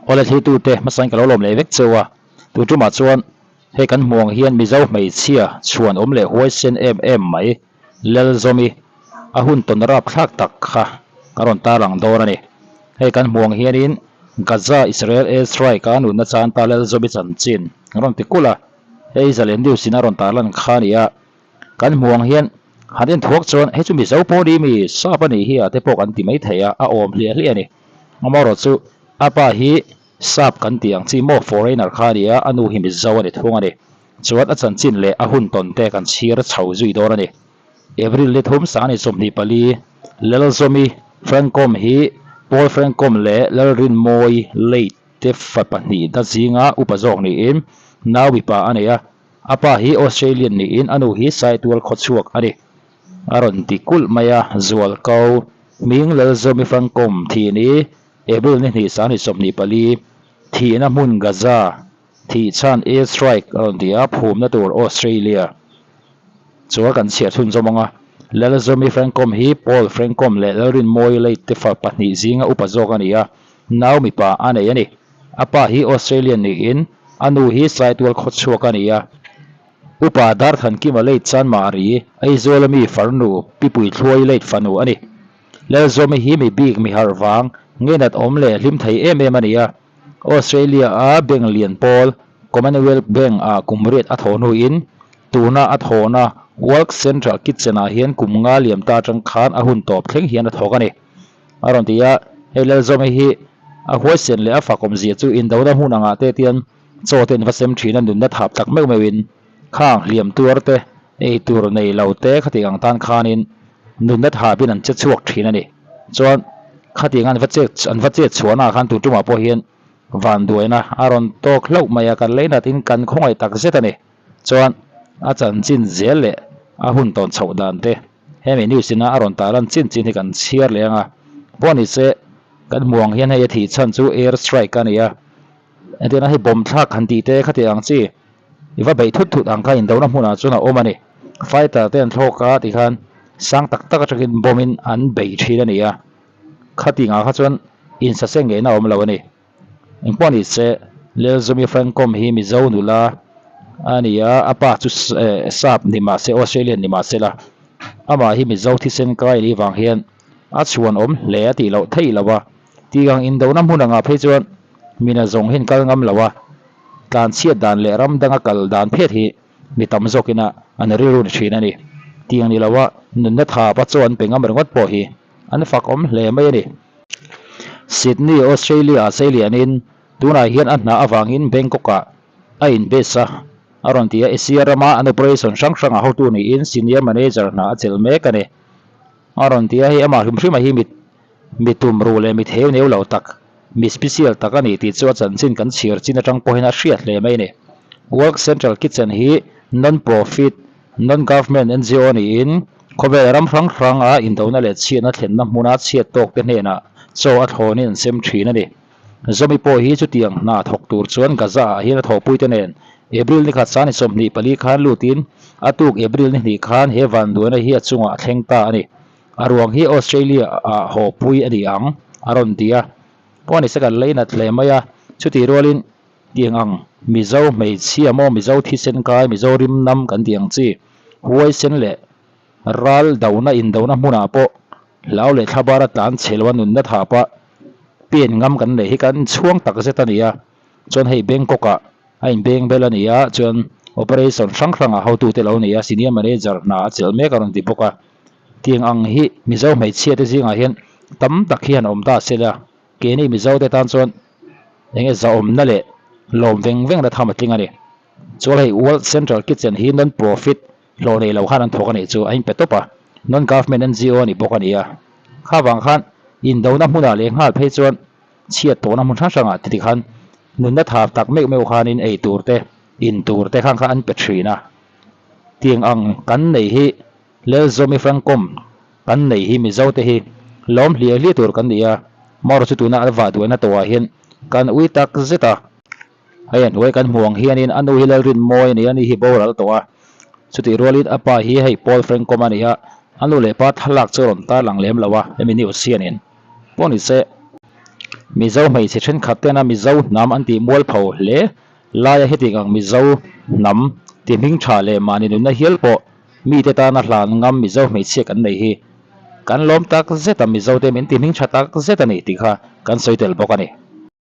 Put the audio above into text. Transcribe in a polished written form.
Awle thlitute hmasain ka lo lawm leh vek cheu a, tu tumah chuan hei kan hmuh ang hian Mizo hmeichhia chhuan awm leh huaisen em em mai Lalzawmi a hun tawn rapthlak tak kha ka rawn tarlang dawn a ni. Hei kan hmuh ang hianin Gaza Israel air strike a nunna chan ta Lalzawmi chanchin a rawn ti kulh a, hei Zalen News in a rawn tarlan kha a ni a. Kan hmuh ang hian han en thuak chuan hei chu Mizo pawh ni mi sap a nih hi a te pawh kan ti mai thei a, a awm hliah hliah a ni. Amaherawh chu a pa hi sap kan tih ang chi maw foreigner kha a ni a, a nu hi Mizo a ni thung a ni. Chuan a chanchin leh a hun tawn te kan chhir chho zui dawn a ni. April ni thum sang ni 24, Lalzawmi Frankom hi Paul Frankom leh Lalrinmawi Late te fa pahnihna zinga upa zawk niin nau mipa a nei a. A pa hi Australian niin a nu hi Saitual khawchhuak a ni. A rawn ti kulh mai a, Zualko, hming Lalzawmi Frankom thi ni, April ni hnih sang ni 24, thihna hmun Gaza, thih chhan air strike a rawn ti a, phumna tur Australia chuan kan chhiar chhunzawm ang a. Lalzawmi Frankom hi Paul Frankom leh Lalrinmawi Late te fa pahnih zinga upa zawk a ni a, nau mipa a nei a ni. A pa hi Australian niin a nu hi Saitual khawchhuak a ni a. Upa Darthankima Late Chanmari, Aizawl ami farnu Pipui Thluai Late fanu a ni. Lalzawmi hi mi bik mi harh vang, ngeinat awm leh hlim thei em em a ni a. Australia-a bank lian pawl Commonwealth Bank-ah kum riat a thawh hnuin tuna a thawhna Work Central Kitchen-ah hian kum nga liam ta atang khan a hun tawp thleng hian a thawk a ni. A rawn ti a, hei Lalzawmi hi a huaisen leh a fakawmzia chu indona hmun angah te tian chaw te an va sem thin a, nunna thap tak meuh meuhin khang hliam tuar te, ei tur nei lo te khatiang ang tan khanin nunna thapin an che chhuak thin a ni. Chuan khatiang an va chet an va chet chhuahnaah khan tun tumah pawh hian vanduaina a rawn tawk hlauh mai a, kan leinat-in kan khawngaih tak zet a ni. Chuan a chanchin zel leh a hun tawn chhoh dan te hemi news ina a rawn tarlan chin chin hi kan chhiar leh ang a. Pawh ni se kan hmuh ang hian hei a thih chhan chu air strike a ni a. Entirna hei bomb thlak han tih te khatiang ang chi i va beih thut thut ang kha indona hmunah chuan a awm a ni. Fighter te an thlawk a tikhan sang tak tak atangin bomb in an bei thin a ni a. Khatiang ah kha chuan insaseng ngeihna a awm lo a ni. Engpawh ni se, Lelzawmi Frankom hi Mizo nula a ni a, a pa chu sap ni mah se, Australian ni mah se la, amah hi Mizo thisen kai ni vang hian a chhuan awm hle a tih loh theih lo a. Tiang indona hmun angah phei chuan mina zawng hian kal ngam lo a, tlanchhiat dan leh ram danga kal dan phet hi mi tam zawkin a an rilru ni thin a ni. Tiang ni loa nunna thapa chaw an pe ngam ringawt pawh hi an fak awm hle mai a ni. Sydney, Australia-ah seilianin tunah hian a hna avangin Bangkok-ah a inbase a, a rawn ti a. Asia rama an operation hrang hrangah hotu niin senior manager hna a chelh mek a ni. A rawn ti a, hei amah hrim hrima hi mi mi tum ruh leh mi theu neu lo tak, mi special tak a ni tih chu a chanchin kan chhiar chin atang pawhin a hriat hle mai a ni. Work Central Kitchen hi non-profit, non-government NGO niin khawvel ram hrang hranga indona leh chhiatna thlenna hmuna chhiat tawkte hnenah chaw a thlawnin an sem thin a ni. Zomi pawh hi chutiang hna thawk tur chuan Gaza-ah hian a thawhpuite nen April ni khat sani 24 khan lutin a tuk April ni hnih khan he vanduaina hi a chungah a thleng ta a ni. A ruang hi Australia-ah hawhpui a ni ang, a rawn ti a. Pawh ni se kan leinat hle mai a, chutih rualin tiang ang Mizo hmeichhia maw Mizo thisen kai Mizo rimnam kan tih ang chi huaisen leh ral dona indona hmunah pawh hlau leh thlabara tlan chhe loa nunna thapa pen ngam kan neih hi kan chhuang tak zet a ni a. Chuan hei Bangkok ah a inbeng bel a ni a, chuan operation hrang hrang ah hotute lo ni a, senior manager hna a chelh mek a rawn ti bawk a. Tiang ang hi Mizo hmeichhia te zingah hian tam tak hi han awm ta se la, keini Mizo te tan chuan enge zahawmna leh lawm veng veng na tham a tling a ni. Chuan hei World Central Kitchen hi non profit hlawh nei lo khan an thawk a nih chu a inpe tawp a, non government NGO a ni bawk a ni a. Kha vang khan indona hmunah leh nghal phei chuan chhiat tawhna hmun hrang hrangah ti tikhan nunna thar tak meuh meuh khanin ei tur te, in tur te khan kha an pe thin a. Tiang ang kan nei hi Lelzawmi Frankom kan nei hi Mizo te hi lawm hliah hliah tur kan ni a, Mawr chu tuna an vah duaina tawhah hian kan ui tak zet a. Hei a hnuai kan hmuh ang hianin a nu hi Lalrinmawi a ni a, ni hi boral tawh a. Chutih rualin a pa hi hei Paul Frankom a ni a, a nu leh pa thlalak chu a rawn tarlang lem lo a, hemi news hianin pawh ni se. Mizo hmeichhe thenkhat tena Mizo hnam an tih mualpho hle laia hetiang ang Mizo hnam ti hming tha leh mahni nunna hial pawh mite tana hlan ngam Mizo hmeichhia kan nei hi kan lawm tak zet a, Mizote min ti hming tha tak zet a ni tih kha kan sawi tel bawk a ni.